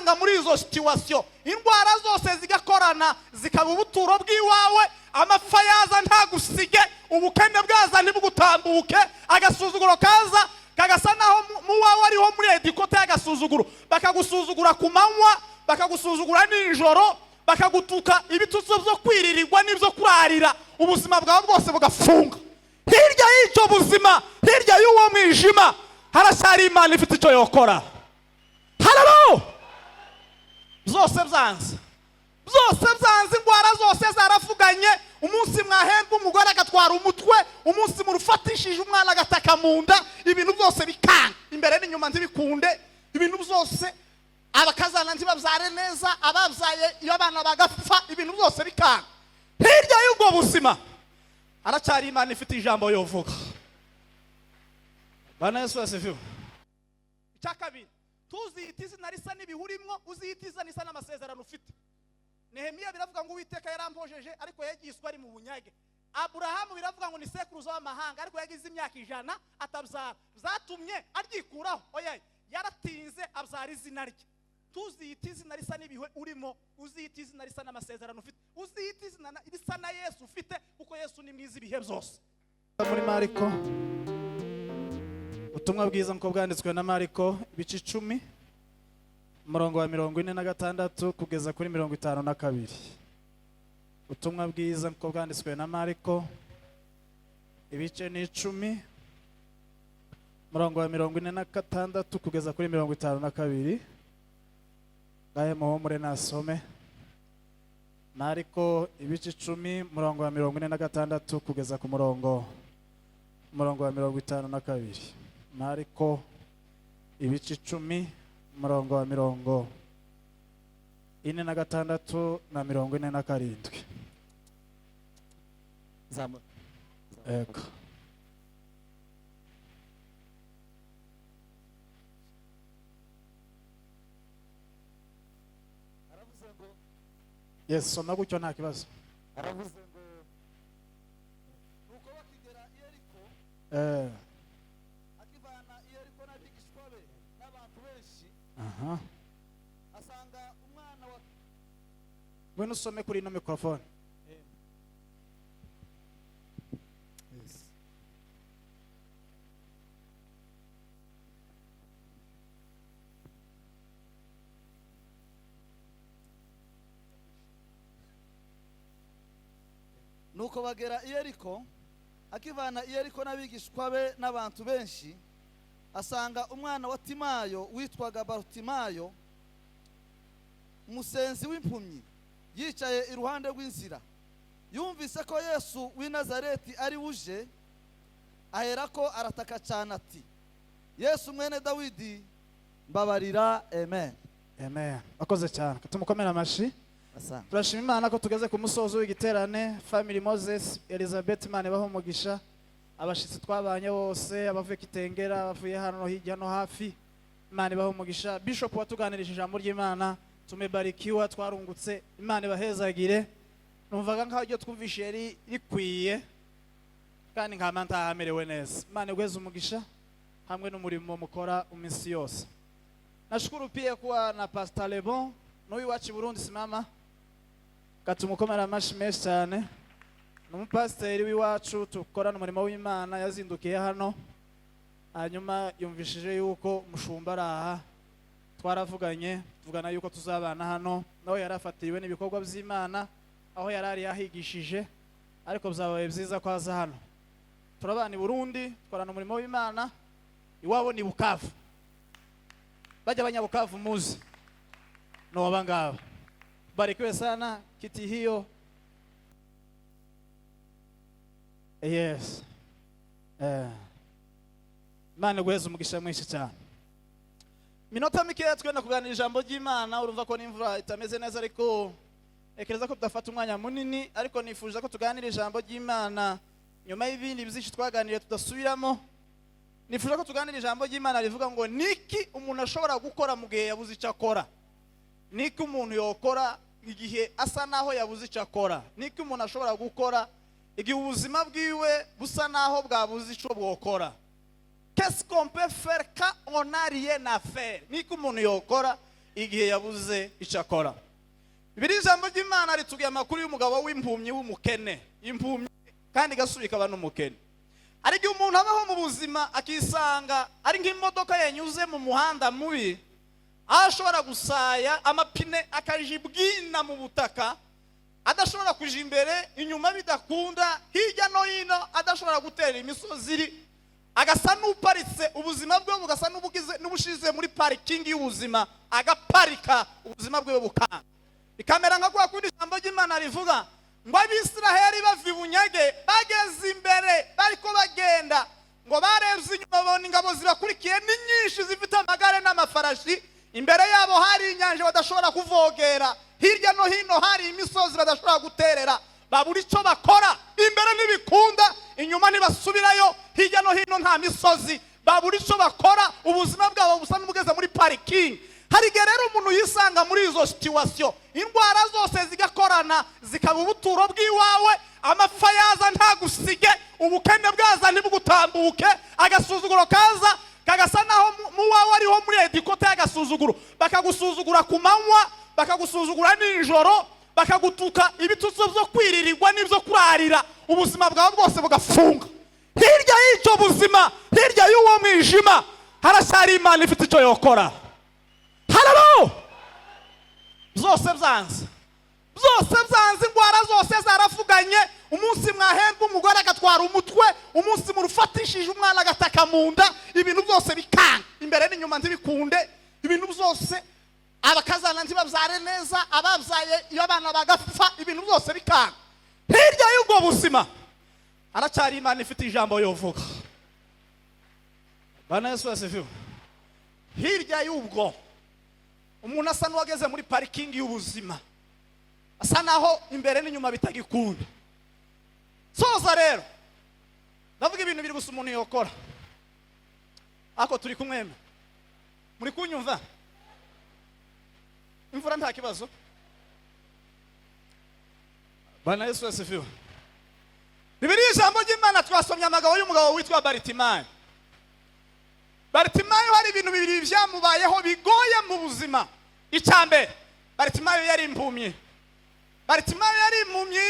Bikanga muri izo situation, indwara zose zigakorana, zikaba ubuturo bw'iwawe. Amapfa yaza ntagusige, ubukene bwaza ntibugutambuke, agasuzuguro kaza kagasa naho mu wawe ariho muri headquarter y'agasuzuguro. Bakagusuzugura ku manywa, bakagusuzugura nijoro, bakagutuka ibitutsi byo kwiririrwa n'ibyo kurarira, ubuzima bwawe bwose bugafunga. Hirya y'icyo buzima, hirya y'uwo mwijima, haracyari Imana ifite icyo yokora. Haleluya! Byose byanze, byose byanze, indwara zose zaravuganye. Umunsi mwahembwa umugore agatwara umutwe, umunsi murufatishije umwana agataka mu nda, ibintu byose bikanga, imbere n'inyuma ntibikunde, ibintu byose, abakazana ntibabyare neza, ababyaye iyo abana bagapfa, ibintu byose bikanga. Hirya y'ubwo buzima haracyari Imana ifite ijambo yovuga. Bwana Yesu asifiwe. Icya kabiri, tuziyita izina risa n'ibihurimo, uziyita izina risa n'amasezerano ufite. Nehemiya biravuga ngo "Uwiteka yarampojeje", ariko yagiswe ari mu bunyage. Aburahamu biravuga ngo ni sekuruza w'amahanga, ariko yagize imyaka 100 atabyara. Byatumye aryikuraho? Oya, yaratinze abyara izina rye. Tuziyita izina risa n'ibihe urimo, uziyita izina risa n'amasezerano ufite, uziyita izina risa na Yesu ufite, kuko Yesu ni mwiza ibihe byose. Muri Mariko, ubutumwa bwiza nk'uko bwanditswe na Mariko, ibice 10, umurongo wa 46 kugeza kuri 52. Ubutumwa bwiza nk'uko bwanditswe na Mariko, ibice ni 10, umurongo wa 46 kugeza kuri 52. Ngahe muhumure nasome. Mariko ibice 10, umurongo wa 46 kugeza ku murongo wa 52. Mariko ibice 10, umurongo wa 46 na 47. Zamura. Ego. Aravuze ngo Yes, soma gutyo, nta kibazo. Aravuze ngo nuko bakigera i Yeriko, akivana i Yeriko n'abigishwa be n'abantu benshi, asanga umwana wa Ngwino usome kuri ino mikorofone. Yes. Nuko bagera i Yeriko, akivana i Yeriko n'abigishwa be n'abantu benshi, asanga umwana wa Timayo witwaga Barutimayo, umusenzi w'impumyi, yicaye iruhande rw'inzira. Yumvise ko Yesu w'i Nazareti ari uje, aherako arataka cyane ati: "Yesu mwene Dawidi, mbabarira." Amen. Amen, akoze cyane, tumukomere amashi. Asante. Turashima Imana ko tugeze ku musozo w'igiterane. Family Moses, Elizabeth, Imana ibahe umugisha. Abashitsi twabanye bose, abavuye Kitengera, abavuye hano hirya no hafi, Imana ibahe umugisha. Bishop watuganirije ijambo ry'Imana, tumebarikiwa, twarungutse, Imana ibahezagire. Numvaga nkaho iryo twumvishe yari rikwiye kandi nkama ntahamerewe neza. Imana iguheze umugisha hamwe n'umurimo mukora iminsi yose. Nashukuru pia kuwa na Pastor Lebon n'uyu wacu i Burundi. Simama, katumukomera amashi menshi cyane. Ni umupasiteri w'iwacu dukorana umurimo w'Imana, yazindukiye hano, hanyuma yumvishije yuko umushumba ari aha. Twaravuganye, tuvugana yuko tuzabana hano. Nawe yari afatiriwe n'ibikorwa by'Imana aho yari ari yahigishije, ariko byabaye byiza ko aza hano. Turabana i Burundi, dukorana umurimo w'Imana. Iwabo ni Bukavu, bajya abanyabukavu muzi no ngaba. Barikiwe sana kiti hiyo. Yes, Imana iguheze umugisha mwinshi cyane. Minota mikeya twenda kuganira ijambo ry'Imana. Urumva ko n'imvura itameze neza, ariko ntekereza ko tudafata umwanya munini, ariko nifuje ko tuganira ijambo ry'Imana nyuma y'ibindi byinshi twaganiriye tudasubiramo. Nifuje ko tuganira ijambo ry'Imana rivuga ngo: niki umuntu ashobora gukora mu gihe yabuze icyo akora? Niki umuntu yokora igihe asa naho yabuze icyo akora? Niki umuntu ashobora gukora igihe ubuzima bwiwe busa naho bwabuze icyo bwokora? Qu'est-ce qu'on peut faire quand on n'a rien à faire? Niki umuntu yokora igihe ubuzima bwiwe busa naho bwabuze icyo bwokora? Igihe yabuze icyo akora. Bibiri, ijambo ry'Imana ritubwiye amakuru y'umugabo w'impumyi w'umukene, impumyi kandi igasubika ikaba n'umukene. Hari igihe umuntu abaho mu buzima akisanga ari nk'imodoka yanyuze mu muhanda mubi, aho ashobora gusaya amapine akajibwina mu butaka, adashobora kuja imbere, inyuma bidakunda, hirya no hino adashobora gutera imisozi iri, agasa n'uparitse, ubuzima bwe bugasa n'ubugize n'ubushize muri parikingi y'ubuzima, agaparika, ubuzima bwe bukanga, bikamera nka kwa kundi ijambo ry'Imana rivuga ngo Abisiraheli bava ibunyage, bageze imbere bariko bagenda, ngo barebye inyuma babona ingabo zibakurikiye ni nyinshi, zifite amagare n'amafarashi. Imbere yabo hari inyanja badashobora kuvogera, hirya no hino hari imisozi badashobora guterera, babura icyo bakora. Imbere ntibikunda, inyuma ntibasubirayo, hirya no hino nta misozi, babura icyo bakora. Ubuzima bwabo busa n'ubugeze muri parikingi. Hari igihe rero umuntu yisanga muri izo situation, indwara zose zigakorana zikaba ubuturo bw'iwawe, amapfa yaza ntagusige, ubukene bwaza ntibugutambuke, agasuzuguro kaza kagasa naho mu wawe ariho muri headquarter y'agasuzuguro, bakagusuzugura ku manywa, bakagusuzugura nijoro, bakagutuka ibitutsi byo kwiririrwa n'ibyo kurarira, ubuzima bwawe bwose bugafunga. Hirya y'icyo buzima, hirya y'uwo mwijima, haracyari Imana ifite icyo yokora. Haleluya! Byose byanze, byose byanze, indwara zose zarafuganye. Umunsi mwahembwa umugore agatwara umutwe, umunsi murufatishije umwana agataka mu nda, ibintu byose bikanga, imbere n'inyuma ntibikunde, ibintu byose, abakazana ntibabyare neza, ababyaye iyo abana bagapfa, ibintu byose bikanga. Hirya y'ubwo buzima haracyari Imana ifite ijambo yovuga. Bwana Yesu asifiwe! Hirya y'ubwo umuntu asa n'uwageze muri parikingi y'ubuzima, asa naho imbere n'inyuma bitagikunda. Soza rero, ndavuga ibintu biri gusa umuntu yokora. Ariko turi kumwema, muri kunyumva? Imvura nta kibazo. Bwana Yesu asifiwe! Bibiliya, ijambo ry'Imana, twasomye amagambo y'umugabo witwa Baritimayo. Baritimayo hari ibintu bibiri byamubayeho bigoye mu buzima. Icya mbere, Baritimayo yari impumyi. Baritimayo yari impumyi,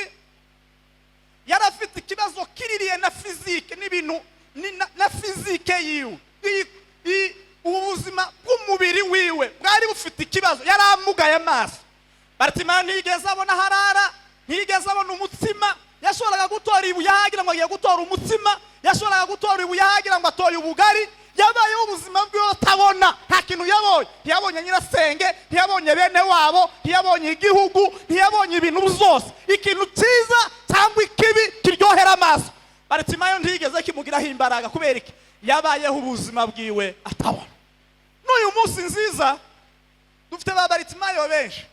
yari afite ikibazo kiririye na physique n'ibintu na physique yiwe. Ubuzima bw'umubiri wiwe bwari bufite ikibazo, yari amugaye amaso. Baritimayo ntiyigeze abona aho arara, ntiyigeze abona umutsima. Yashoboraga gutora ibuye ahagira ngo agiye gutora umutsima, yashoboraga gutora ibuye ahagira ngo atoye ubugari. Yabayeho ubuzima bwiwe atabona, nta kintu yabonye. Ntiyabonye nyirasenge, ntiyabonye bene wabo, ntiyabonye igihugu, ntiyabonye ibintu byose. Ikintu cyiza cyangwa ikibi kiryohera amaso, Baritimayo ntiyigeze kimugiraho imbaraga. Kubera iki? Yabayeho ubuzima bwiwe atabona. N'uyu munsi nziza dufite ba Baritimayo benshi.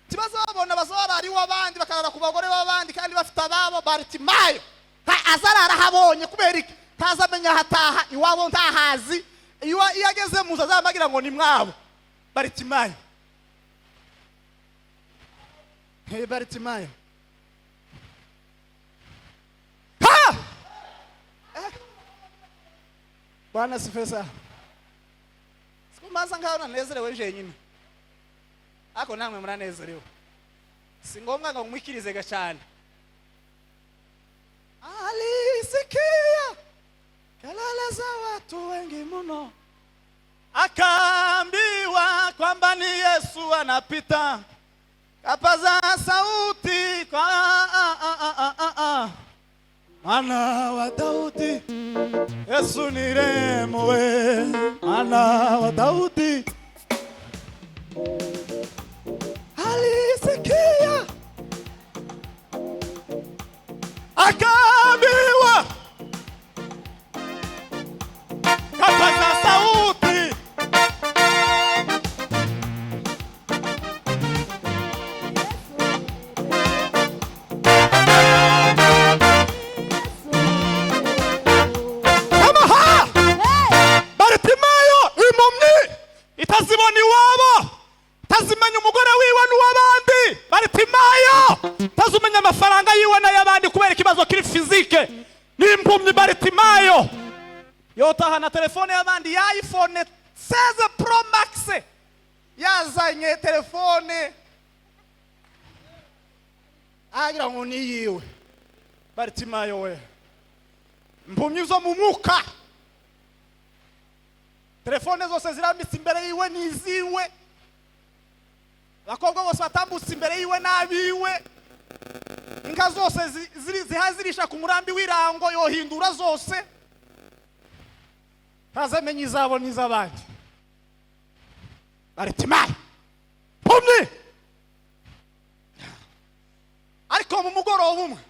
Ntibaza babona, baza barara iw'abandi, bakarara ku bagore b'abandi kandi bafite ababo. Baritimayo aza arara ahabonye. Kubera iki? Ntazi amenya aho ataha, iwabo ntahazi. Iyo ageze mu nzu azaba ngo ni mwabo. Baritimayo, hey, Baritimayo, ha! Eh. Bwana asifiwe sana! Siku maza nkaho nanezerewe jenyine, ariko namwe muranezerewe. Si ngombwa ngo mwikirize cyane. Alisikia kelele za watu wengi mno, akaambiwa kwamba ni Yesu anapita, kapaza sauti kwa ah, ah, ah, ah, ah, ah. Mwana wa Daudi, Yesu nirehemu we, mwana wa Daudi. Alisikia, akaambiwa, kapaza sauti. Kama Baritimayo, impumyi itazibona iwabo, itazimenya umugore wiwe n'uw'abandi, Baritimayo itazumenya amafaranga yiwe n'ay'abandi kubera ikibazo kiri physique, ni impumyi. Baritimayo yotaha na telefone y'abandi ya iPhone 16 Pro Max. Yazanye telefone agira ngo ni yiwe. Baritimayo we, impumyi zo mu mwuka, telefone zose zirambitse imbere yiwe ni iziwe, abakobwa bose batambutse imbere yiwe n'abiwe, inka zose zihazirisha ku murambi w'irango yohindura zose, ntazamenye izabo n'iz'abandi. Baritimayo mpumyi. Ariko mu mugoroba umwe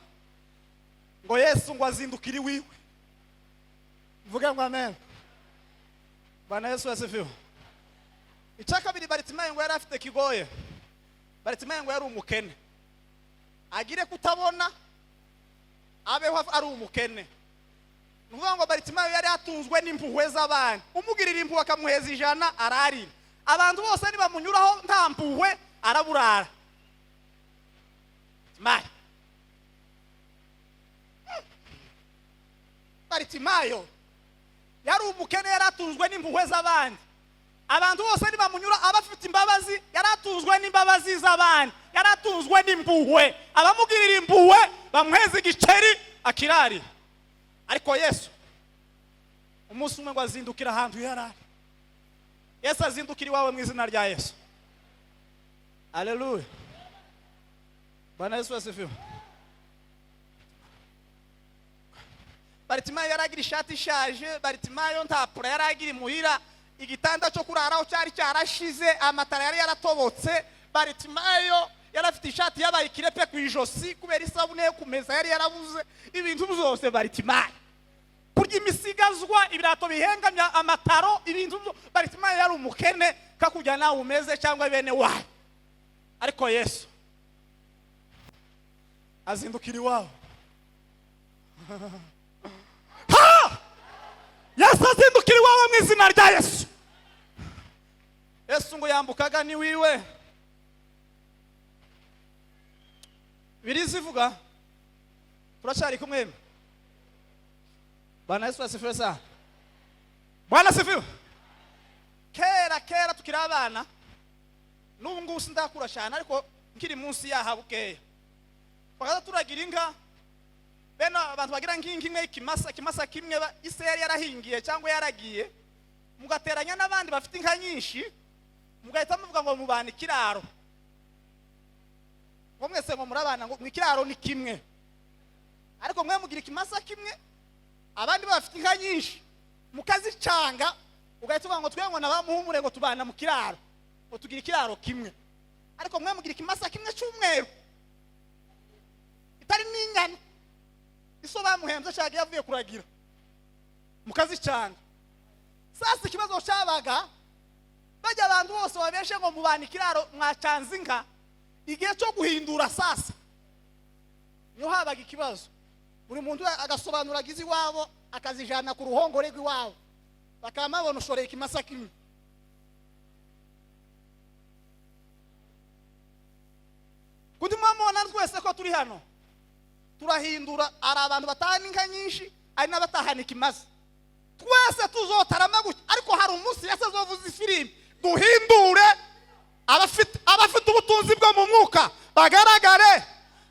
ngo Yesu ngo azindukire iwiwe. Mvuge ngo amen. Bwana Yesu asifiwe. Icya kabiri Baritimayo ngo yari afite kigoye. Baritimayo ngo yari umukene, agire kutabona abeho ari umukene. Ni ukuvuga ngo Baritimayo yari atunzwe n'impuhwe z'abandi. Umugirira impuhwe akamuheza 100 ararira. Abantu bose nibamunyuraho nta mpuhwe araburara. Baritimayo yari umukene, yari atunzwe n'impuhwe z'abandi. Abantu bose nibamunyura abafite imbabazi, yari atunzwe n'imbabazi z'abandi, yari atunzwe n'impuhwe. Abamugirira impuhwe bamuheza igiceri akirarira. Ariko Yesu umunsi umwe ngo azindukira ahantu yari ari. Yesu azindukira iwawe mu izina rya Yesu. Haleluya. Bwana Yesu asifiwe. Baritimayo yaragira ishati ishaje, Baritimayo nta pura yaragira imuhira, igitanda cyo kuraraho cyari cyarashize, amatara yari yaratobotse. Baritimayo yarafite ishati yabaye ikirepe ku ijosi kubera isabune yo kumesa yari yarabuze, ibintu byose. Baritimayo kurya imisigazwa, ibirato bihengamya amataro, ibintu byo. Baritimayo yari umukene kakujya nawe umeze cyangwa bene wayo. Ariko Yesu azindukira iwabo. Ha! Yesu azindukira iwawe mu izina rya Yesu. Yesu ngo yambukaga ni wiwe. Birizivuga turacyari kumwe. Bwana Yesu asifiwe sana. Bwana asifiwe. Kera kera tukiri abana, n'ubu ngubu sindakura cyane ariko nkiri munsi yaha bukeya, bakaza turagira inka. Bene abantu bagira nk'inka imwe ikimasa, ikimasa kimwe ise yari yarahingiye cyangwa yaragiye, mugateranya n'abandi bafite inka nyinshi, mugahita muvuga ngo mubana ikiraro, ngo mwese ngo murabana, ngo ikiraro ni kimwe, ariko mwe mugira ikimasa kimwe, abandi bafite inka nyinshi mukazicanga, ugahita uvuga ngo twe ngo nabamuhumure ngo tubana mu kiraro, ngo tugira ikiraro kimwe, ariko mwe mugira ikimasa kimwe cy'umweru itari n'inyana, iso bamuhembye cyangwa yavuye kuragira, mukazicanga. Sasa ikibazo cyabaga bajya abantu bose babeshe ngo mubana ikiraro mwacanze inka, igihe cyo guhindura sasa niho habaga ikibazo. Buri muntu agasobanura agize iwabo akazijana ku ruhongore rw'iwabo, bakaba babona ushoreye ikimasa kimwe. Kundi mwamubona twese ko turi hano turahindura, ari abantu batahana inka nyinshi, ari n'abatahana ikimasa, twese tuzotarama gutya. Ariko hari umunsi Yesu azovuza ifirimbi duhindure, abafite ubutunzi bwo mu mwuka bagaragare,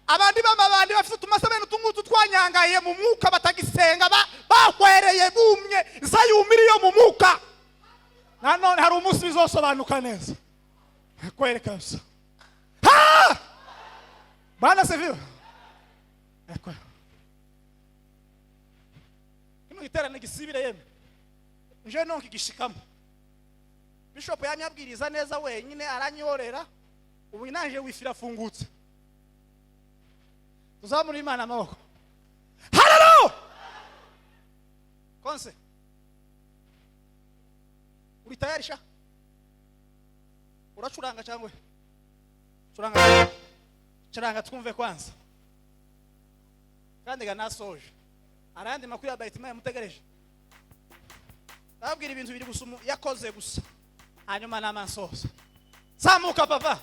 abandi b'amabandi bafite utumasa bene utungutu twanyangaye mu mwuka batagisenga, bahwereye bumye zayumira iyo mu mwuka. Nanone hari umunsi bizosobanuka neza kwereka bisa. Ha! Bwana asifiwe. Kino giterane gisibire yemwe, nje nonke gishikamo. Bishop yanyabwiriza neza wenyine aranyorera, ubu nanje wifi irafungutse. Tuzamure Imana amaboko. Haleluya! Konse uri tayari sha? Uracuranga cyangwa curanga? Curanga twumve kwanza. Kandi ga nasoje arandi makuru ya Baritimayo mutegereje. Nababwira ibintu biri gusa yakoze gusa, hanyuma namansoza. Zamuka papa.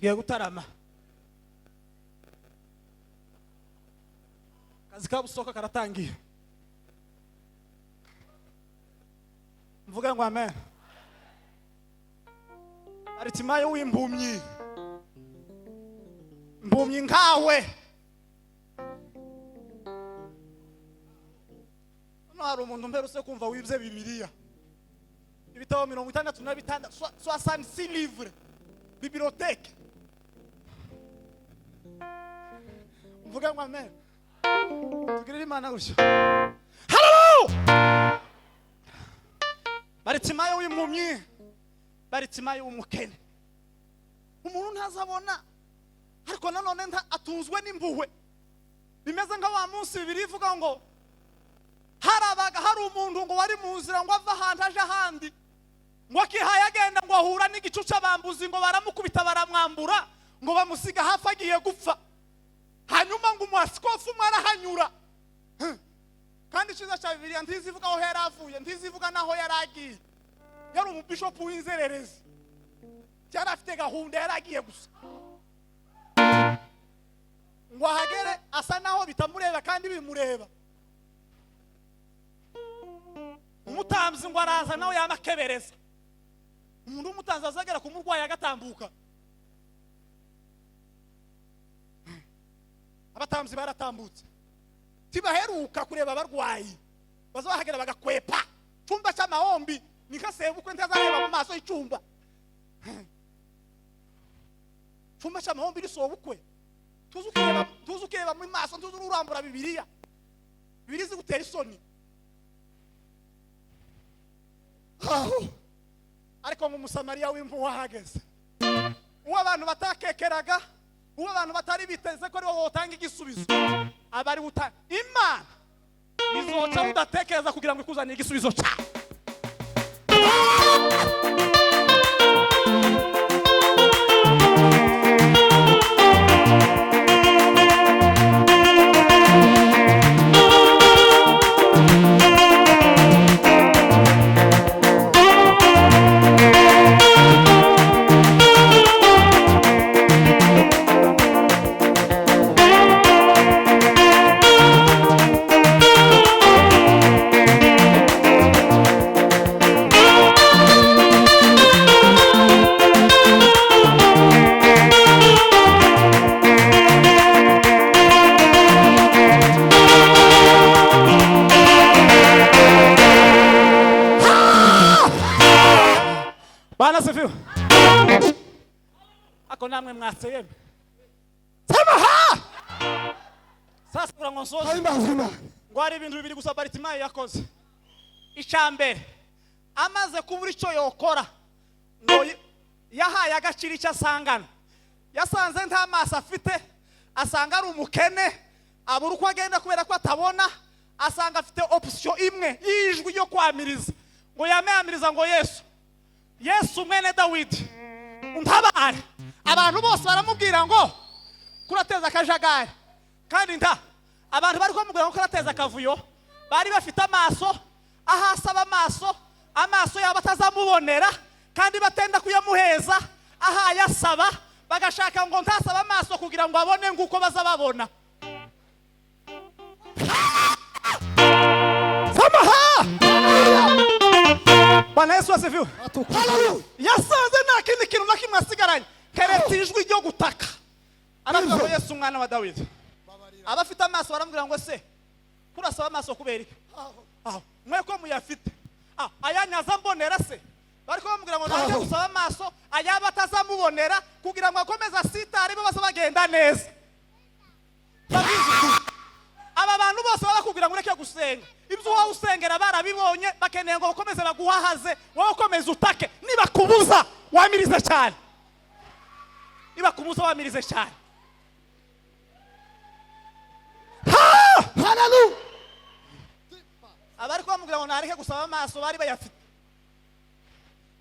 Tugiye gutarama, akazi ka busoka karatangiye. Mvuge ngo amen. Baritimayo w'impumyi, impumyi nkawe. Hano hari umuntu mperutse kumva wibye Bibiliya, ibitabo 66, 66 livres, bibliothèque. Mvuge ngo amen. Tugirire Imana gutyo. Haleluya! Baritimayo w'impumyi, Baritimayo w'umukene, umuntu ntazabona, ariko nanone atunzwe n'impuhwe. Bimeze nka wa munsi Bibiliya ivuga ngo harabaga hari umuntu ngo wari mu nzira, ngo ava ahantu aje ahandi, ngo akihaye agenda, ngo ahura n'igicu cy'abambuzi, ngo baramukubita, baramwambura, ngo bamusiga hafi agiye gupfa. Hanyuma ngo umwasikofu umwe arahanyura. Kandi icyiza cya Bibiliya, ntizivuga aho yari avuye, ntizivuga n'aho yari agiye. Yari umubishopu w'inzererezi, yari afite gahunda, yari agiye gusa ngo ahagere asa naho bitamureba kandi bimureba. Umutambyi ngo araza, nawe yamakebereza. Umuntu w'umutambyi azagera ku murwayi agatambuka. Abatambyi baratambutse, tibaheruka kureba abarwayi, baza bahagera bagakwepa cyumba cy'amahombi. Ni nka sebukwe, ntazareba mu maso y'icyumba. Cyumba cy'amahombi ni sobukwe, tuzi ukireba, tuzi ukireba mu maso, tuzi urambura Bibiliya. Bibiliya zigutera isoni. Aho ariko ngo Umusamariya w'impuhwe ahageze, uwo abantu batakekeraga, uwo abantu batari biteze ko ariwo wotanga igisubizo, aba ari uta. Imana izoca udatekereza kugira ngo ikuzanire igisubizo cyawe. Bwana asifiwe. Ako namwe mwaseyeme. Sema ha! Sasa kugira ngo nsoze. Himbazwe Imana. Ngo hari ibintu bibiri gusa Baritimayo yakoze. Icya mbere, amaze kubura icyo yokora, ngo yahaye agaciro icyo asangana. Yasanze nta maso afite, asanga ari umukene, abura uko agenda kubera ko atabona, asanga afite option imwe y'ijwi ryo kwamiriza. Ngo yamamiriza ngo Yesu, Yesu mwene Dawidi, untabare. Abantu bose baramubwira ngo kurateza akajagari. Kandi nta abantu bari kumubwira ngo kurateza akavuyo, bari bafite amaso, aho asaba amaso, amaso yabo atazamubonera, kandi batenda kuyamuheza, aho ayasaba bagashaka ngo ntasaba amaso kugira ngo abone nguko bazababona. Samaha! Bwana Yesu asifiwe. Haleluya. Yasanze nta kindi kintu na kimwe asigaranye keretse ijwi ryo gutaka. Aravuga ngo Yesu umwana wa Dawidi. Abafite amaso baramubwira ngo se kurasaba amaso kubera iki? Aho mwe ko muyafite, ayanyaza mbonera se? Bariko bamubwira ngo ntajya gusaba amaso ayaba atazamubonera kugira ngo akomeze asitare, bo baza bagenda neza. Aba bantu bose baba bakubwira ngo ureke gusenga, ibyo wowe usengera barabibonye, bakeneye ngo bakomeze baguhahaze, wowe ukomeze utake. Nibakubuza wamirize cyane, nibakubuza wamirize cyane. Haleluya. Abari kubamubwira ngo ntareke gusaba amaso bari bayafite,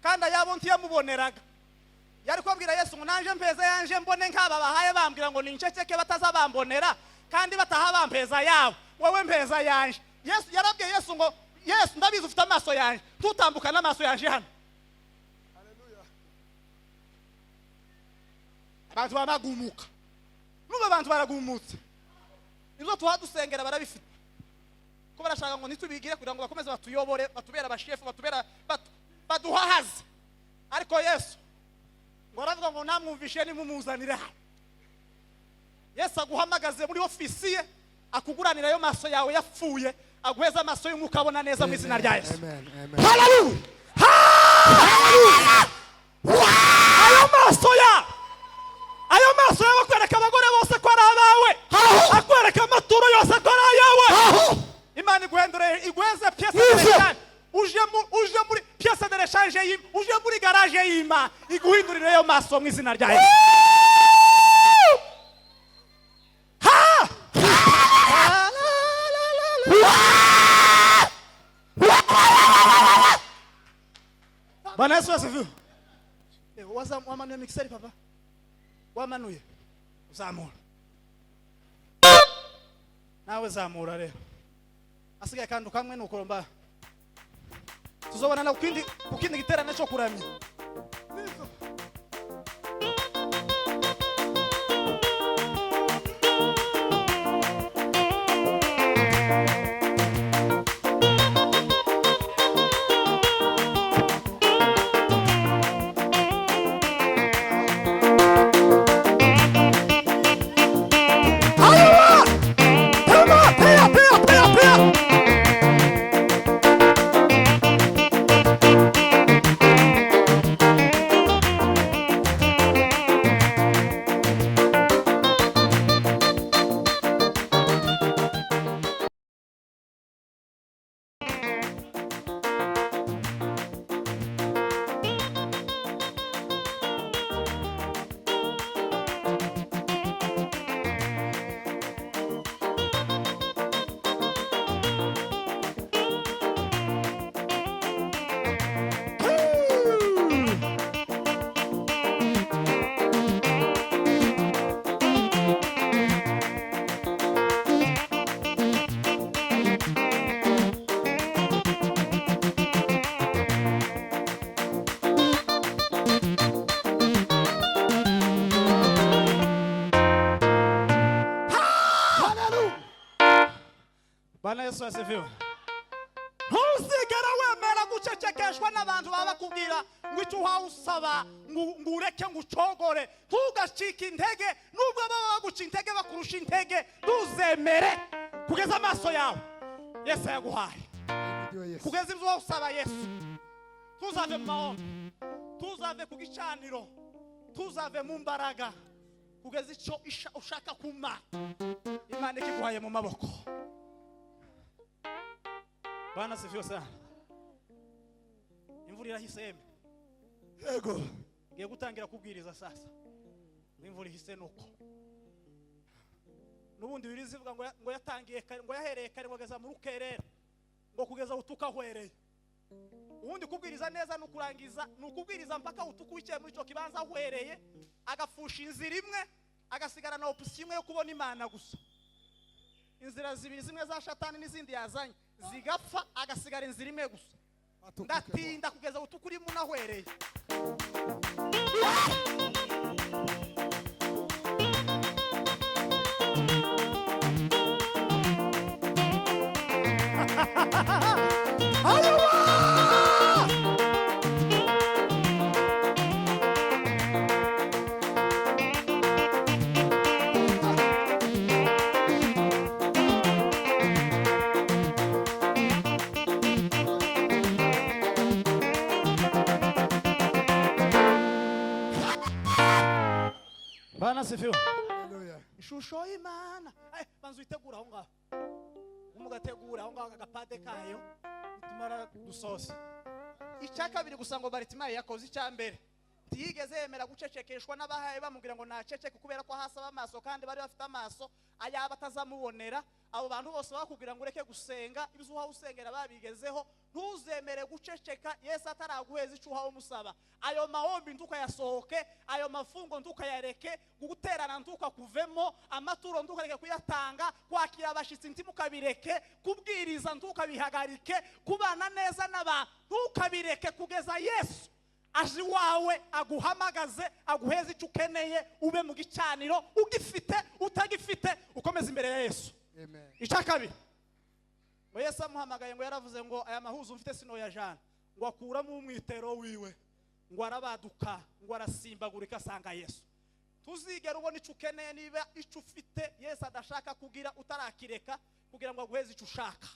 kandi ayabo ntiyamuboneraga. Yari kubabwira Yesu ngo nanje mpeza yanje mbone nk'aba bahaye bambwira ngo ninceceke batazabambonera, kandi bataha bampeza yabo, wowe mpeza yanje. Yesu yarabwiye Yesu ngo Yesu ndabizi ufite amaso yanje, tutambuka n'amaso yanje hano. Abantu bamagumuka, nuba abantu baragumutse, ibyo tuhadusengera barabifite, ko barashaka ngo ntitubigire kugira ngo bakomeze batuyobore, batubere abashefu, batubere baduhahaze. Ariko Yesu ngo aravuga ngo namwumvishe, nimumuzanire hano. Yesu aguhamagaze muri ofisi ye, akuguranira ayo maso yawe yapfuye, aguheze amaso y'umwuka abona neza mu izina rya Yesu. Amen. Amen. Haleluya! Ayo maso ya ayo maso yawe akwereka abagore bose ko ari abawe, akwereka amaturo yose ko ari ayawe. Imana iguhendure, iguheze pièce de rechange. Uje muri pièce de rechange, uje muri garage y'Imana, iguhindurire ayo maso mu izina rya Yesu. Ha! La, la, la, la. Bwana Yesu asifiwe. Wamanuye mixer, papa? Wamanuye? Uzamura nawe, zamura rero. Asigaye akantu kamwe, nuko mba tuzobonana ku kindi giterane cyo kuramya. Haleluya! Tema, pia, pia, pia, pia. Bwana Yesu asifiwe. Ntuzigera wemera gucecekeshwa n'abantu baba bakubwira ngo icyo uhawe usaba ngo ureke, ngo ucogore. Ntugacike intege nubwo baba baguca intege, bakurusha intege. Ntuzemere kugeza amaso yawe Yesu yaguhaye. Ndiwe Yesu. Kugeza ibyo usaba Yesu. Tuzave mu mahombe, tuzave ku gicaniro, tuzave mu mbaraga kugeza icyo ushaka kuma Imana ikiguhaye mu maboko. Bwana sifiwe sana. Imvura irahise yeme. Yego. Ngiye gutangira kubwiriza sasa. Imvura ihise, nuko n'ubundi Bibiliya ivuga ngo yatangiye kare, ngo yahereye kare, ngo ageza mu rukerera, ngo kugeza utuka ahwereye. Ubundi kubwiriza neza ni ukurangiza, ni ukubwiriza mpaka utuka wicaye muri icyo kibanza ahwereye, agapfusha inzira imwe, agasigarana option imwe yo kubona Imana gusa. Inzira zibiri, zimwe za Shatani n'izindi yazanye, zigapfa, agasigara inzira imwe gusa. Ndatinda kugeza utuka urimo unahwereye. Haleluya! Bwana sifiwe. Haleluya. Ishusho y'Imana. Banza uyitegura aho ngaho, umugategura aho ngaho agapade kayo, nitumara dusoze. Icya kabiri gusa ngo Baritimayi yakoze, icya mbere, ntiyigeze yemera gucecekeshwa n'abahaye bamubwira ngo naceceke, kubera ko hasi amaso kandi bari bafite amaso ayaba atazamubonera. Abo bantu bose bakubwira ngo ureke gusenga, ibyo uhawe usengera babigezeho. Ntuzemere guceceka Yesu ataraguheza icyo uhawe umusaba. Ayo mahombi ntukayasohoke, ayo mafungo ntukayareke, guterana ntukakuvemo, amaturo ntukareke kuyatanga, kwakira abashyitsi ntimukabireke, kubwiriza ntukabihagarike, kubana neza n'abantu ntukabireke, kugeza Yesu Aje iwawe aguhamagaze, aguheze icyo ukeneye, ube mu gicaniro ugifite, utagifite, ukomeze imbere ya Yesu. Amen. Icya kabiri, ngo Yesu amuhamagaye, ngo yaravuze ngo aya mahuzu mfite sinoyajana, ngo akuramo umwitero wiwe, ngo arabaduka, ngo arasimbagurika asanga Yesu. Tuzigera ubona icyo ukeneye niba icyo ufite Yesu adashaka kugira utarakireka kugira ngo aguheze icyo ushaka.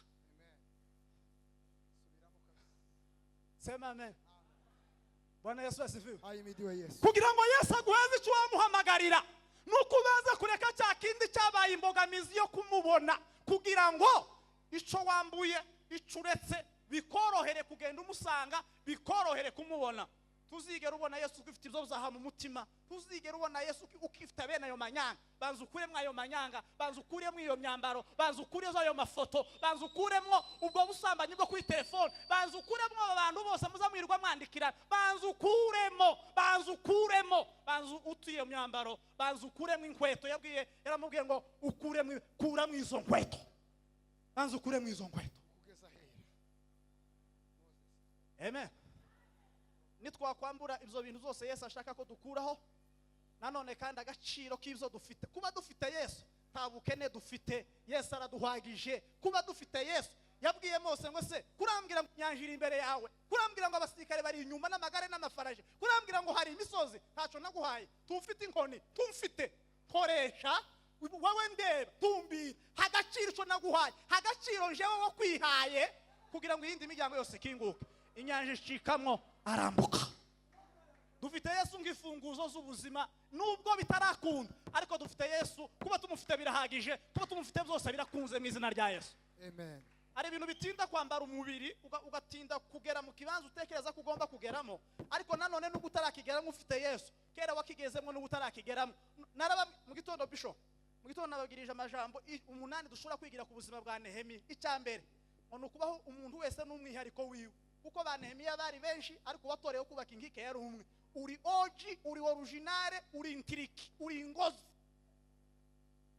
Sema amen. Bwana Yesu asifiwe. Ahimidiwe Yesu. Kugira ngo Yesu aguheze icyo wamuhamagarira, nuko ubanza kureka cya kindi cyabaye imbogamizi yo kumubona, kugira ngo icyo wambuye, icyo uretse, bikorohere kugenda umusanga, bikorohere kumubona. Tuzigera ubona Yesu ufite ibyo byaha mu mutima. Tuzigera ubona Yesu ukifite bene ayo manyanga. Banza ukuremo ayo manyanga, banza ukuremo iyo myambaro, banza ukuremo ayo mafoto, banza ukuremo ubwo busambanyi bwo kuri telefone, banza ukuremo abo bantu bose muza mwirirwa mwandikira, banza ukuremo, banza ukuremo, banza utuye iyo myambaro, banza ukuremo inkweto. Yabwiye, yaramubwiye ngo ukuremo, kuramo izo nkweto, banza ukuremo izo nkweto. Kugeza hera. Amen. Nitwakwambura ibyo bintu zose Yesu ashaka ko dukuraho, nanone kandi agaciro k'ibyo dufite. Kuba dufite Yesu nta bukene dufite, Yesu araduhagije. Kuba dufite Yesu, yabwiye Mose ngo se kurambwira ngo inyanja iri imbere yawe, kurambwira ngo abasirikare bari inyuma n'amagare n'amafarashi, kurambwira ngo hari imisozi, ntacyo naguhaye, tumfite inkoni, tumfite koresha wowe ndeba, tumbira agaciro icyo naguhaye, agaciro njyewe wo kwihaye, kugira ngo iyindi miryango yose ikinguke. Inyanja icikamwo arambuka. Dufite Yesu nk'imfunguzo z'ubuzima, nubwo bitarakunda, ariko dufite Yesu. Kuba tumufite birahagije, kuba tumufite byose birakunze mu izina rya Yesu. Amen. Hari ibintu bitinda kwambara umubiri, ugatinda kugera mu kibanza utekereza ko ugomba kugeramo, ariko nanone nubwo utarakigeramo ufite Yesu, kera wakigezemo nubwo utarakigeramo. Naraba mu gitondo, Bishop, mu gitondo nababwirije amajambo 8 dushobora kwigira ku buzima bwa Nehemiya. Icya mbere ngo ni ukubaho umuntu wese n'umwihariko wiwe, kuko ba Nehemiya bari benshi, ariko uwatorewe kubaka inkike yari umwe. Uri oji, uri originale, uri intiriki, uri ingozi.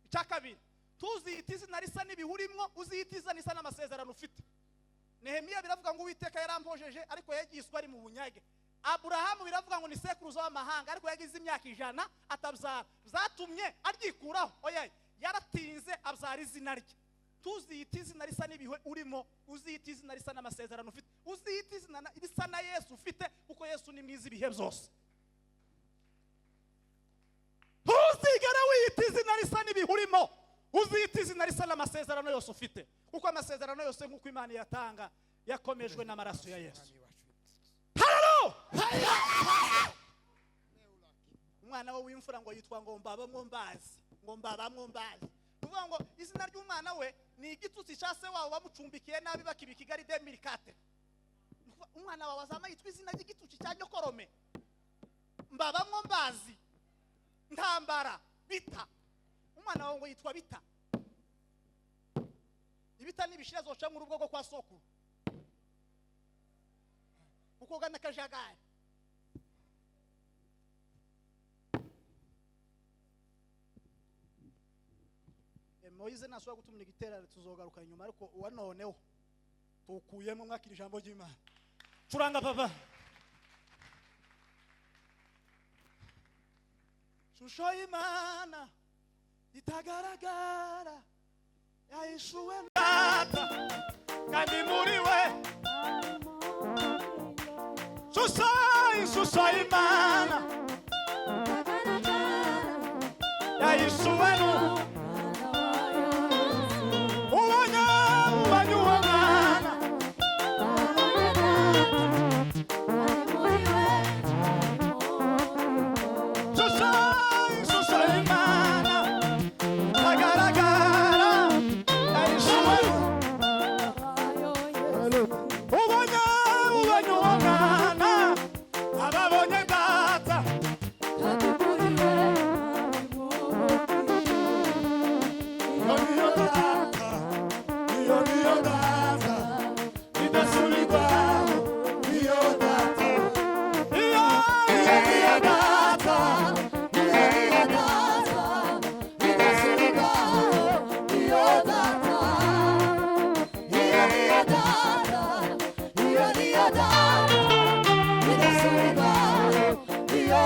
Icya kabiri, tuziyita izina risa n'ibihurimwo, uziyita izina risa n'amasezerano ufite. Nehemiya biravuga ngo Uwiteka yarampojeje, ariko yagiswe ari mu bunyage. Aburahamu biravuga ngo ni sekuruza w'amahanga, ariko yagize imyaka 100 atabyara, byatumye aryikuraho. Oya, yaratinze abyara izina rye. Tuziyita izina risa n'ibihe urimo, uziyita izina risa n'amasezerano ufite, uziyita izina risa na Yesu ufite, kuko Yesu ni mwiza ibihe byose. Ntuzigere wiyita izina risa n'ibihe urimo, uziyita izina risa n'amasezerano yose ufite, kuko amasezerano yose nk'uko Imana iyatanga yakomejwe n'amaraso ya Yesu. Haleluya! Umwana we w'imfura ngo yitwa ngo mbabamwo mbazi, ngo mbabamwo mbazi. Kuvuga ngo izina ry'umwana we ni igitutsi cya se wabo bamucumbikiye nabi bakiba i Kigali 2004. Umwana wawe azama yitwa izina ry'igitutsi cya nyokorome, mbabamwo mbazi, ntambara, bita. Umwana wawe ngo yitwa bita. Ibita n'ibishira zoca mu rugo kwa sokuru, kuko gana kajagari. Moyize nashobora gutumira igiterane, tuzogaruka inyuma, ariko uwa noneho tukuyemo mwakira ijambo ry'Imana. Curanga papa. Shusho y'Imana itagaragara yahishuwe Data, kandi muri we. Shusho, ishusho y'Imana yahishuwe nu ubonye, ubonye uwo mwana. Shusho, ishusho y'Imana itagaragara yahishuwe nu ubonye, ubonye uwo mwana, ababonye Data. Iyo